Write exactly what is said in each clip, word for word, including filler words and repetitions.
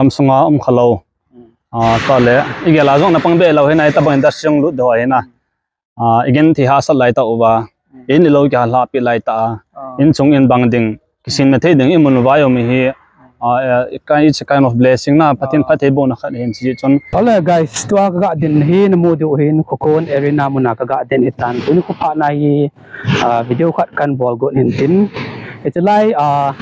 Gamsunga um khalou. Hmm. Ah, tale, igel a jong na pang be lou hina, hitabang industry jong lut doh hina. Hmm. Ah, igel thi ha sat lai ta uva. Hmm. In lou kihal ha pi lai ta. Ah. In chung in bang ding. Kisin na thei ding i mun vai um hi. Ah, eh, it ki-, it's a kind of blessing na, Pathen, ah, phattheibohna khat hin chi chun. Ole guys, tua ka ga din hi na mu diu hin Khokon Arena muna ka ga din hitan. Tuni kho pha na hi, ah, video khat kan bol got hin tin. Hiche lai, ah,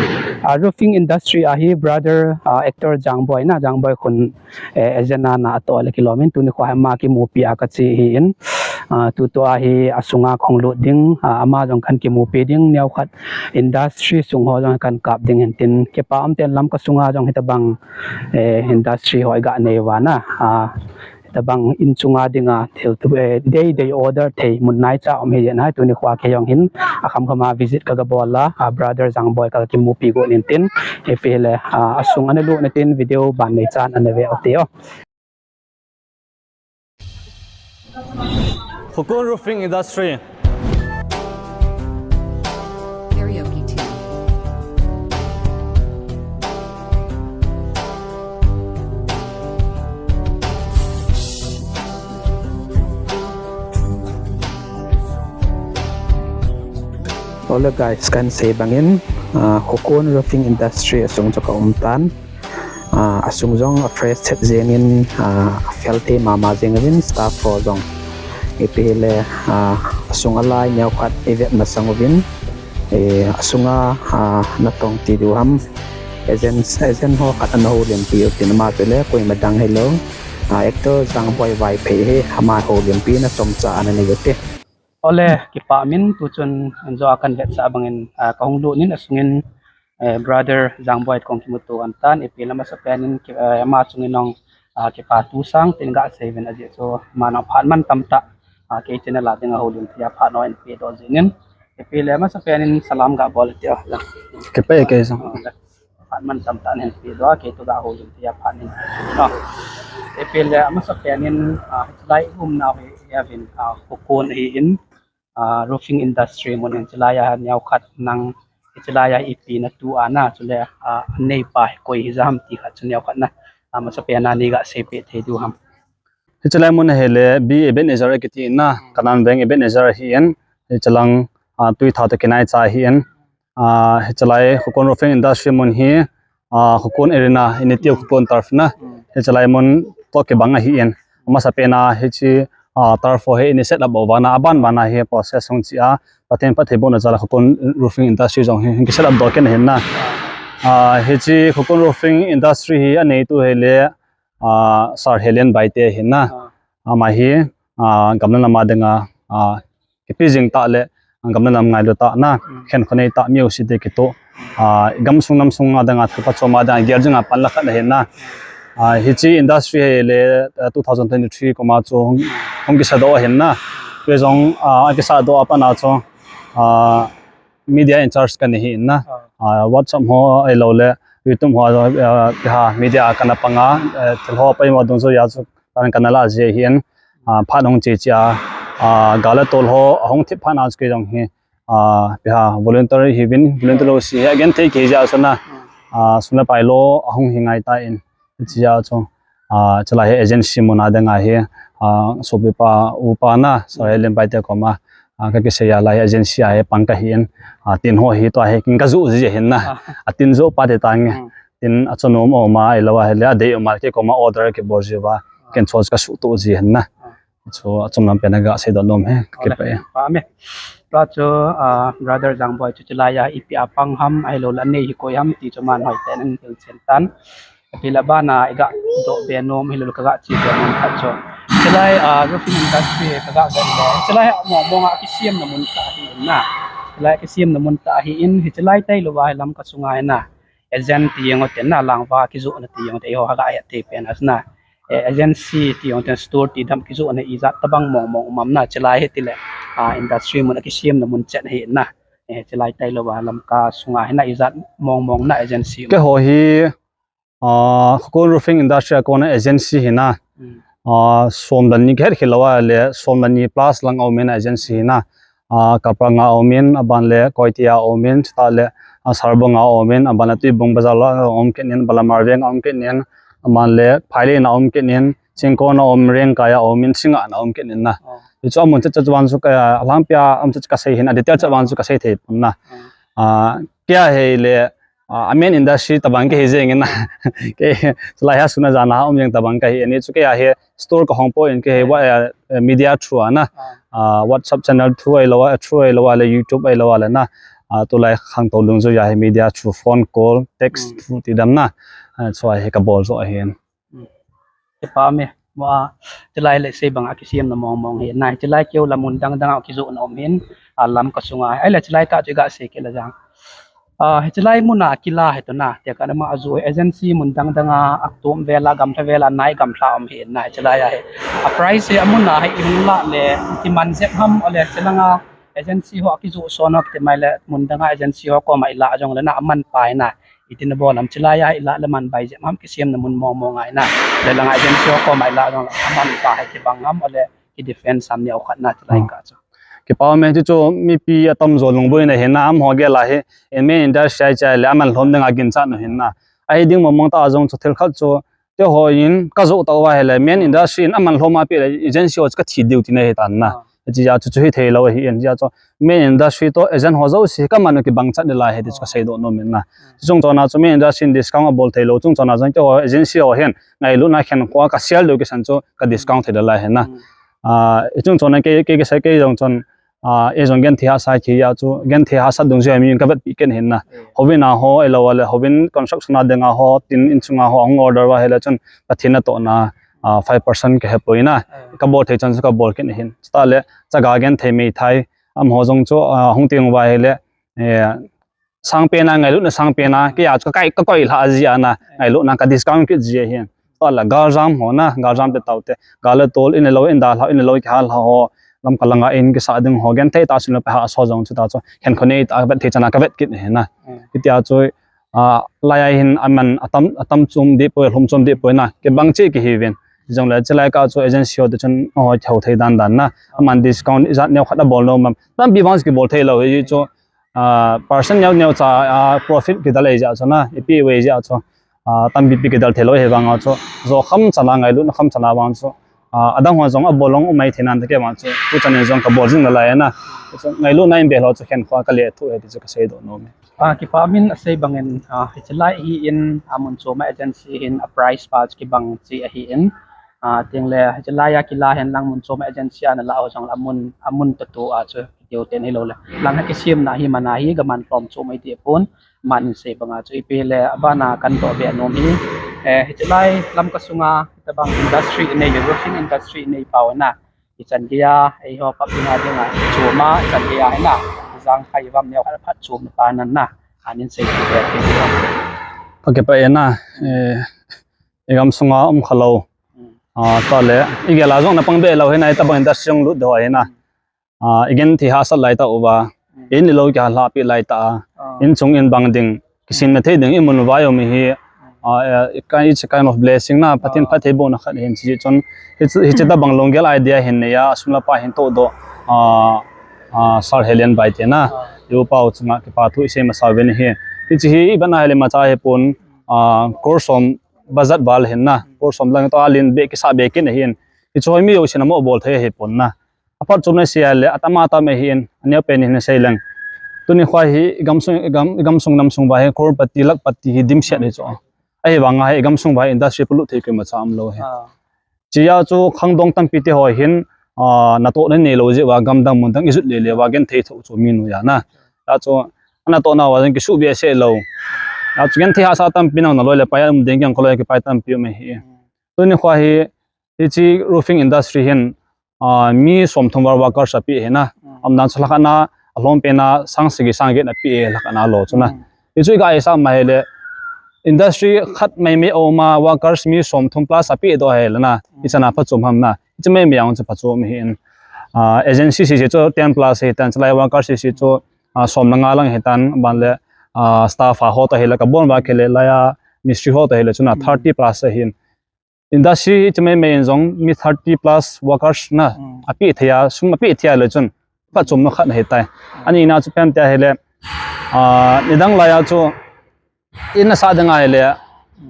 ah, roofing industry a hi brother, ah, actor Jangboi na, Jangboi khun, eh, agent na na atoh le kilom in tuni kho hi ama kimupi a ka chi hi in. Ah, tutua hi asunga kahung lut ding, ah, ama jong kan kimupi ding, neo khat industry sung ho jong kan kap ding hin tin, kipa um ten Lamka sunga jong hitabang, eh, industry ho i ga nei uva na, ah, hitabang in chunga dinga thil tu, eh, dei dei order thei mun nai cha um hi jeng hai, tuni kho kei jong hin akham kham a visit ka ga bol a, ah, brother Jangboi ka kimupi got hin tin, ipi le, ah, asung ana lut na tin video ban nei chan ana ve u te o. Khokon Roofing Industry. Karaoke two. Ole guys, kan sei bangin, ah, Khokon Roofing Industry asung chu ka um tan. Ah, asung jong a fresh chet jeng in, ah, a fel thei mama jeng uvin staff ho jong. Ipi hile, ah, asung a lai neo khat i vet masang uvin. Eh, asunga, ah, natong ti diu ham. Agent, agent ho khat ana houlimpi u tin ama chu le koima dang hilou. Ah, actor Jangboi Vaiphei hi ama houlimpi na chomcha ana nei u te. Ole, kipa min tu chun enjo a kan vetsah bangin, ah, kahung lut in asungin, eh, brother Jangboi kong kimuto an tan, ipi le amasapen in ki-, eh, ama chungin jong, ah, kipa thu sang tin ga sei uvin ajeh chu ama jong phat man tamtah, ah, kei channel a dinga houlimpi a phat ho eipe doh jeh in, ipi le amasapen in salam ga bol u te o. Kipa e kei jong. Ah, phat man tamtah nahin pe doh a, kei toh ga houlimpi a phat nahin pe doh a. Ipi le amasapen in, ah, hiche lai i umnau hi, hi avin, ah, Khokon ahin, ah, roofing industry mun hin hiche lai a neo khat nang, hiche lai a ipi na tu a na, chule, ah, aneipa hi koi hija ham ti khat chu neo khat na, ah, amasapen a nei ga seipeh thei diu ham. Hiche lai mun ahile B Ebenezer akiti na, Kanan veng Ebenezer ahin, hiche lang, ah, Tuitha toh kinai cha ahin. Ah, hiche lai Khokon Roofing Industry mun hi, ah, Khokon Arena, ini tiu Khokon Turf na. Hmm. Hiche lai mun toh kibang ahin. Amasapen a hiche, ah, turf ho hi ini set up uva na, aban ban a hi process hung chi a. Pathen phattheibohna jal a Khokon Roofing Industry jong hi, hi set up doh kit ahin na. Ah, hiche Khokon Roofing Industry hi aneitu hile, ah, Sir Helen Baite ahin na. Ah. Ama hi, ah, gam le nam a dinga, ah, kipi jing tah le, ah, gam le nam ngailu tah na, hmm, khenkho nei tah mi u si te kitoh, ah, gamsung namsung a dinga thilpha chom a dinga gel jing a panla khat ahin na. Ah, hiche industry hi le, ah, two thousand twenty-three kum a chu hung, hung kisa doh ahin na. Tui jong, ah, akisa doh a pat a chu, ah, media in charge kana hi in na. Ah. Ah, WhatsApp ho ahilou le, YouTube ho, ah, ha, media kana pang a, eh, thil ho poimo dungjuia chu pan kana la ji ahin, ah, phat hung che che a, ah, gal le tol ho ahung thip phat a chu kei jong hi, ah, ha, volunteer hi vin, volunteer lou si hi, again thei kei jeh a chu na, ah, sum le pai lou ahung hi ngai tan. Hiche a chu, ah, hiche lai hi agency mun a dinga hi, ah, sopipa upa na, Sir Helen Baite koma, ah, ka kisei a lai agency a hi pang kahin, ah, tin ho hi tua hi kin ka ju ji ahin na. Ah. A tin jo pa te tange. Hmm. Tin a chu nom um a ahilou ahile, a dei um a kei koma order kibol ji uva, ken chu ka suhtoh ji ahin na. Ah. Chu achom lam pen a ga seidoh nom e, ka kipah e. Ole, pha me. Tua chu, ah, brother Jangboi chu hiche lai a ipi a pang ham, ahilou le anei hi koi ham ti chu aman hoitah in ahin hilchen tan. Ipi le abana i ga doh be nom, ahilou le ka ga chi be nom khat chu. Hiche lai, ah, roofing industry ka ga vet le, hiche lai a mong mong a kisiamna mun tah ahin na. Hiche lai kisiamna mun tah ahin, hiche lai tailou va hi Lamka sunga hi na. Agent ti jeng u ten na, lang va kijohna ti jeng u ten, eiho ha ga het thei pen a chu na. Eh, agency ti jong ten store ti dam kijohna ijat tabang mong mong um am na, hiche lai hi tile, ah, industry mun a kisiamna mun chet ahin na. Eh, hiche lai tailou va Lamka sunga hi na ijat mong mong na agency um. Keiho hi, ah, Khokon Roofing Industry a kona agency hi na. Hmm. Ah, som le ni kahet khel lou ahile, som le ni plus lang a um in agency hi na. Ah, Kaprang a um in, aban le Koiti a um in, chutah le, ah, Sarbong a um in, aban le Tuibong Bazar a um kit in, Balamar veng a um kit in, Aman le Phailei na um kit in, Singkon na um, Rengkai a um in, Singngat na um kit in na. Hichu amun chat chat vang chu ka, alangpia amun chat chat kasei hin, a detail chat vang chu kasei thei pon na. Ah, kei a hi le, ah, a main industry tabang kahi jeng in na. Kei, lai ha suna jana ha um jeng tabang kahi in, hichu kei a hi store kahong poi in kei hi wa, eh, media through a na. Ah, WhatsApp channel through ahilou a, through ahilou a le YouTube ahilou a le na. Ah, tulai khangtou dungjui a hi media through, phone call, text through ti dam na. Ah, chu a hi kabol jo ahin. Kipa me, mo a, chulai le sei bang a kisem na mong mong hi. Na, chulai keu la mun dang dang a kijoh na um hin, a Lamka sunga. Ahile chulai kah chu iga sei kit le jang. Ah, hichulai mun a kila hi to na, tia kana ma aju agency mun dang dang a, atom vel a, gamlha vel a, nai gamlha um hi na, hichulai a hi. A price hi amun a hi ihung lah le, kiman jep ham, ole chulang a agency ho akijoh son ho kiti mai le, mun dang a agency ho koma ilah jong le na, aman pai na, iti na bol ham, chulai a ilah le man pai jep ham, kisem na mun mong mong ngai na, le lang a agency ho koma ilah jong le, aman pai kibang ham, ole ki defense ham ni au khat na, chulai kah chu. Kipa me, chuchu mipi atam jo lungboina hi na, amaho gel a hi, in main industry a chai le, aman lhom ding a ginchat nu hin na. Ahi ding mong mong ta a jong chu thil khat chu, keiho in kajoh tauva ahile, main industry in aman lhom a peh le, agency ho chu kathi diu tina hi tan na. Hichea chu chu hithei lou ahi in, hichea chu main industry toh agent ho jouse kaman u kibang chat ding lai ahi ti chu kasei doh nom in na. Chung chon a chu main industry in discount abol thei lou, chung chon a jong keiho agency ho hin ngailutna khenkho a ka sale diu kisan chu ka discount thei ding lai ahi na. Ah, ichung chon a kei, kei, kei sa kei jong chon, ah, ei jong genthei hahsa kei a chu, genthei hahsat dungjui a mi in kavetpi kit hin na. Houin a ho, ahilou le, houin construction a ding a ho, tin in chung a ho, ahung order uva ahile chun, Pathen natohna, ah, five percent kahe poi na. Kabol thei chan chu kabol kit hin. Chutah le, chaga genthei meithai, amaho jong chu, ah, hung teng uva ahile, eh, sang pen a, ngailutna sang pen a, kei a chu ka kai, ka koi lha ji a na, ngailutna ka discount kit ji ahin. Tua la galjam ho na, galjam te tau te, gal le tol in le lou, in dalha, in le lou kihal ho, Lamka langa in kisah ding ho, genthei tah a sun le pai hahsa jong chu ta chu, khenkho nei tah a kavet thei chan a kavet kit ahi na. Hitia chu, ah, lai a hin aman atam, atam chom deh poi, lhom chom deh poi na, kibang cheh kihi uvin. Jongle chulai kah chu agency ho te chun, ho, thou thei dan dan na, aman discount ijat neo khat abol nom am. Tampi vang chu kibol thei lou hi chu, ah, percent neo neo cha, ah, profit kidal ahi jeh chun na, ipi ve jeh chun, ah, tampi pi kidal thei lou ahi vang a chu, jo kham chan a ngailutna kham chan a vang chu, ah, adang ho jong abol long umai thei nan ta kei vang chu, tu chan in jong kabol jing nalai na. Chu ngailutna in bel ho chu khenkho a kale thu ahi ti chu kasei doh nom e. Ah, kipa min asei bang in, ah, hichulai hi in, ah, mun chom a agency hin, a price pa chu kibang cheh ahi in, ah, tengle hichulai a kila hen lang mun chom a agency a na la ho jong la mun, amun to to a chu, Keu ten hilou le. Lang ha kisemna hi man a hi, gaman lhom chu mai ti pon, man in sei banga chu ipi le, abana kan doh be nom hi. Eh, hichulai Lamka sunga, tabang industry inei, roofing industry inei pau na. Ichan geiya, eiho pap dinga dinga, chom a, ichan geiya hi na. Jang khai vam neo khat phat chom pa nan na. Anin sei ti be ti. Ka kipah e na, eh, igam sunga um khalou. Hmm. Ah, tua le, igel a jong na pang be lou hi na, itabang industry jong lut doh hi na. Ah, igenthei hahsat lai tah uva, in le lou kihahla pi lai tah a, in chung in bang ding, kisin me thei ding, imun uva i um hi, ah, eh, it ki-, it's a kind of blessing na, Pathen phattheibohna khat hin chi chun, hiche, hiche tabang lunggel idea hin neiya, sum le pai hin todoh, ah, ah, Sir Helen Baite na, i upa u chunga kipa thu isei masa uvin ahi. Hiche hi iban a hile imacha hipon, ah, crore som budget val hin na, crore som lang toh a len be kisa be kit ahin. Hiche hi mi jousen amoh bol thei ahipon na. Aphatchomna sei a le, atam atam ahin, aneo pen in sei leng. Tuni khoa hi, igamsung, igam, igamsung namsung uva hi, crorepati, lakhpati hi dimset hi chu. Ahivanga hi, igamsung uva hi, industry polut thei koima cha umlou hi. Ah. Hichea chu khangdong tampi te ho hin, ah, natohna neilou jeh uva, gamdang mundang ijot lele uva, genthei thoh chu mi noiya na. Hia chu, anatohna uva jong kisuh behseh lou. Hia chu genthei hahsa tampi nang naloi le pai a um ding, keng kaloi kipai tampi um ahi. Tuni khoa hi, Hiche roofing industry hin, ah, mi somthum val workers apeh ahi na. Hmm. Umdan chu lhakhat na, alhom pen a sang sagi sang get na apeh ahi lhakhat na lou chu na. Hmm. Hichu iga hisap ma hile, industry khat mai mai a um a workers mi somthum plus apeh doh ahile na. Hmm. Hiche na phachom ham na. Hiche mai mai a um chu phachom ahin. Ah, agency sese chu ten plus ahitan, chulai workers sese chu, ah, som le nga lang ahitan, aban le, ah, staff a ho toh hile, kabon uva kile, laiya mistri ho toh hile chu na, hmm, thirty plus ahin. Industry hiche mai mai in jong mi thirty plus workers na, hmm, apeh thei a, sum apeh thei a le chun, phachomna khat ahitai. Hmm. Ani na chu ipi ham tia hile, ah, nidang laiya chu, in nasah ding ahile,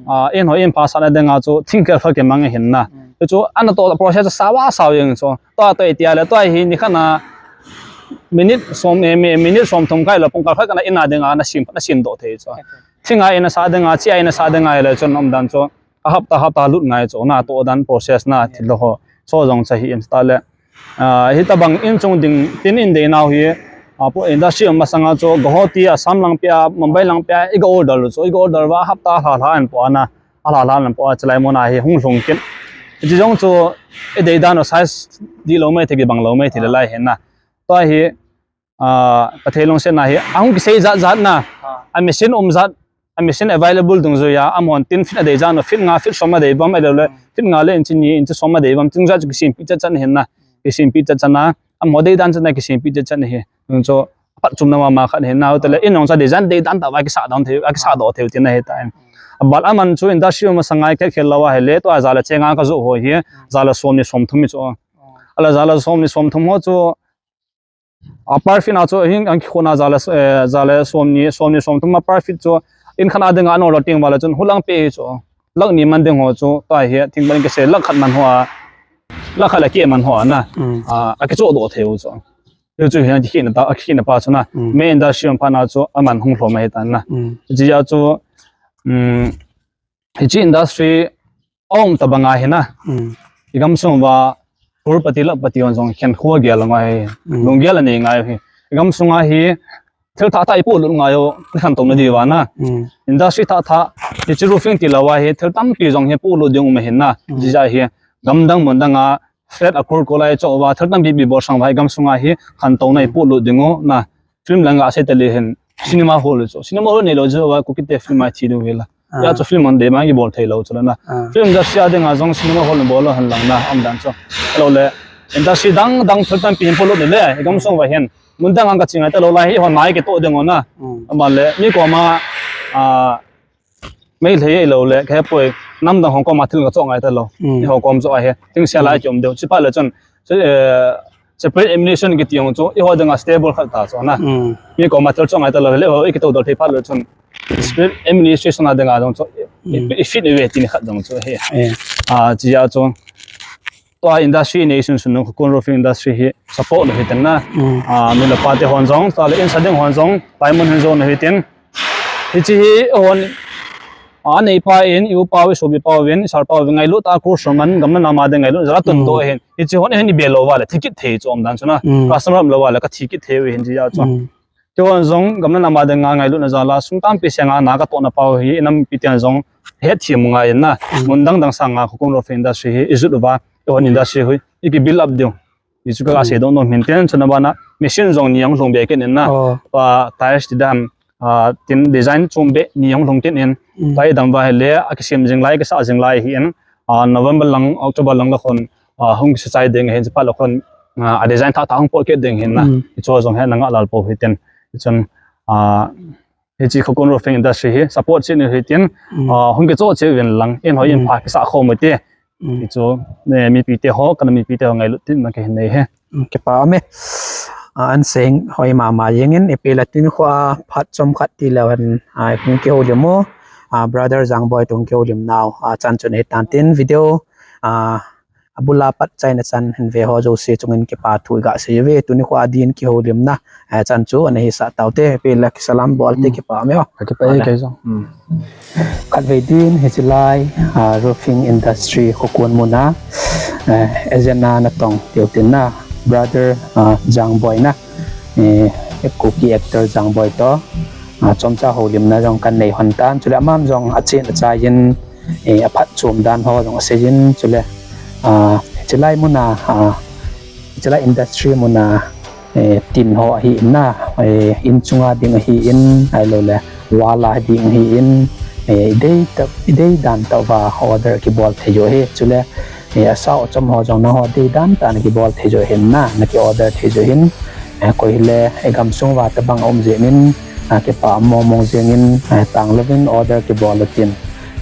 Ah, in ho in pha sahna dinga chu thingkhat khat kimang ahin na. Chu ana toh process chu sao a sao jeng chu. Tua toh itia le tua hi nikhat na minute som, eh, mi-, minute som thum kai lo pung kal khat kana in a dinga na sim, na sim doh thei chu. Thinga in a sa dinga, chia in a sa dinga le chun umdan chu. A hapta hapta lut ngai chu na toh dan process na thil ho. So jong cha hi in ta le. Ah, hitabang in chung ding tin in dei nau hi, ah, pu industry masanga chu Guwahati, Assam lang pia, Mumbai lang pia, i ga order lu chu, i ga order va hapta hla hla an po ana, a hla hla an po a chulai muna hi hung hlung kit. Hichi jong chu i dei dan size di lo mai the kibang lo mai the le lai hin na. Tua hi, ah, ka thei lung se na hi, a hung kisei jat jat na, a machine um jat, a machine available dungjuiya, amahon tin feet a dei jat no, feet nga, feet som a dei bam, a lo le, feet nga le inch ni, inch som a dei bam, chung jat chu kisim pi chat chat hin na, kisim pi chat chat na, amaho dei dan chat na kisim pi chat chat hi. Nung chu, pat chum na ma ma khat hin na, hotel in nong cha dei jan dei dan ta va kisa dong thei, a kisa do thei tin na hi ta in. Abal aman chu industry masanga khe khel lawa hi le, tua jala chenga ka ju ho hi, jala som ni som thum mi chu. Ala jala som ni som thum ho chu, a per feet na chu hin an kikhona jala, eh, jala som ni, som ni som thum a per feet chu in khat a dinga an order ting vala chun hulang pe hi chu. Lakh ni man ding ho chu, ta hi, thing ban kisei lakh khat man ho a, lakh khat le keh man ho a na. Mm. Ah, a kicho do thei u chu. Chu chu hin a kikhina ta, a kikhina pa chu na. Mm. Me industry pa na chu aman hung hlom hi ta na. Mm. Jia chu, um, hichi industry a um tabang a hi na. Mm. I gam sung va crorepati lakhpati hon jong khen khua gel ngai. Mm. Lunggel anei ngai hi. I gam sunga hi thil thah thah i polut ngai u, i khantou na di va na. Mm. Industry thah thah, hichi roofing ti lawa hi thil tampi jong hi polut ding um hin na. Mm. Jia hi gamdang mundang a flat a crore ko lai cho va thil tampi pi bol sang va i gam sunga hi khantou na i polut ding u na. Film lang a sei ta le hin cinema hall chu. Cinema hall nei lo chu va Kuki te film a thi ding u hi la. Ah. Ya chu film on demand kibol thei lo chu la na. Ah. Film industry a dinga jong cinema hall bol lo han lang na, umdan chu. Lo le, industry dang dang thil tampi hin polut ni le, i gam sung va hin. Mundang ang ka chi ngai ta lo lai hi hon mai kitoh ding u na. Mm. Aman le, mi koma, ah, Meitei lo le, ka he poi, namdang hong koma thil ka cho ngai ta lo. Mm. Ni ho kom cho a hi, thil sia lai kium deu. Chi pa le chun, eh, separate administration kiti jong chu, i ho dinga stable khat ta chu na. Mm. Mi koma thil cho ngai ta lo le, ho i kitoh dol thei pa le chun. Separate administration a dinga jong chu, i, i fit ve ti ni khat jong chu hi. Eh. Ah, chi a chu. Tua industry nei sun sun nung Khokon roofing industry hi support lo hi ten na. Mm. Ah, mi le pa te hon jong, tua le in sa ding hon jong, pai mun hin jong lo hi ten. Hichi hi hon, a nei pa in, i u pa u, i sopi pa u vin, i sar pa u vin, ngailut a crore som man, gam le nam a ding ngailut, jala tun do hin. Hichi hon hin i be lo va le, thi kit thei chu umdan chu na. Mm. Customer um lo va le, ka thi kit thei u hin chi a chu. Mm. Keiho jong gam le nam a dinga ngailutna jal a sum tampi senga na katohna pau hi, i nampi ten jong hetthem u ngai in na. Mm. Mun dang dang sanga Khokon roofing industry hi i jut uva, i hon industry hi i ki build up diu. Hichu ka, mm, sei dong nom hin ten, chuna bana machine jong ni ahung lhung be kit in na. Oh. Pa tiles ti dan, ah, tin design chom be ni ahung lhung kit in. Mm. Pa i dam uva hile, a kisem jing lai, kisah jing lai hi in. Ah, November lang, October lang la khun, ah, hung kisachai ding hin, chuphat la khun, ah, a design thah thah hung pot kit ding hin na. Mm. Hichu jong hi na ngah lal pou hi tin. Hichun, ah, hichi Khokon roofing industry hi support chet u hi tin, mm, ah, hung kichoh cheh uvin lang, in hoi in, mm, pha kisah khom u te. Mm. Hichu, eh, mipi te ho, ka nam mipi te ho ngailut tin na ka hin nei hi. Mm, kipa um e. Ah, an seng hoi mama jeng in, ipi la tin khu a phat chomkhat ti leu hen, ah, hung kihoulim u. Ah, brother Jangboi toh hung kihoulim nau, ah, chan chu nei tan tin video, ah, abul a pat chaina chan hin ve ho jouse chungin kipa thu i ga sei uve, tuni khu a din kihoulimna, eh, chan chu ana hisah tau te, ipi la kisalam bol te, mm, kipa um e. Ka kipa e kei jong. Mm. Khatvei din hichi lai, ah, roofing industry Khokon mun a, eh, agent na na tong tiu tin na, brother, ah, Jangboi na, eh, Kuki actor Jangboi toh, ah, chomcha houlimna jong kan nei hon tan, chule aman jong achen achai in, eh, aphatchom dan ho jong asei in, chule, ah, hichi lai mun a, ah, hichi lai industry mun a, eh, tin ho ahi in na, eh, in chunga ding ahi in, ahilou le, wall a ding ahi in, eh, i dei ta, i dei dan tah uva order kibol thei u ahi, chule, eh, asao achom ho jong nangho dei dan tah a na kibol thei u ahin na, na ki order thei u ahin, eh, koi hile, eh, gamsung uva tabang aum jeh in, ah, kipa mong mong jeng in, eh, tang louvin order kibol u tin.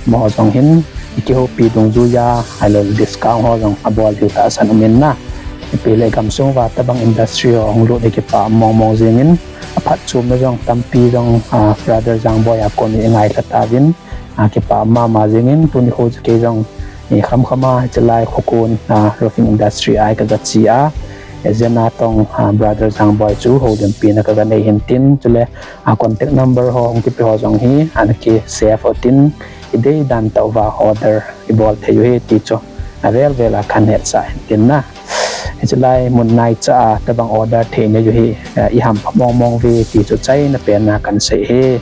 Amaho jong hin, i kihoupi dungjuiya, ahilou le discount ho jong abol diu tahsan um in na. Ipi le gamsung uva tabang industry ho hung lut hi kipa mong mong jeng in, aphatchomna jong tampi jong, ah, brother Jangboi a kon i ngailha tauvin, Akipah mama jingin tuni kho chu kei jong, eh, khamkhama hiche lai Khokon, ah, roofing industry a kaga che a, eh, Jena tong, ah, brother Jangboi chu houlimpi na kaga nei hin tin, chule, ah, contact number ho hung kipe ho jong hi ana kisave u tin, idei dan tah uva order ibol thei u hi ti chu avel vel a kahin hetsah hin tin na. Hiche lai mun naicha a tobang order thei nei u hi, ah, ihampha mong mong uve ti chu achaina pen a kahin sei e.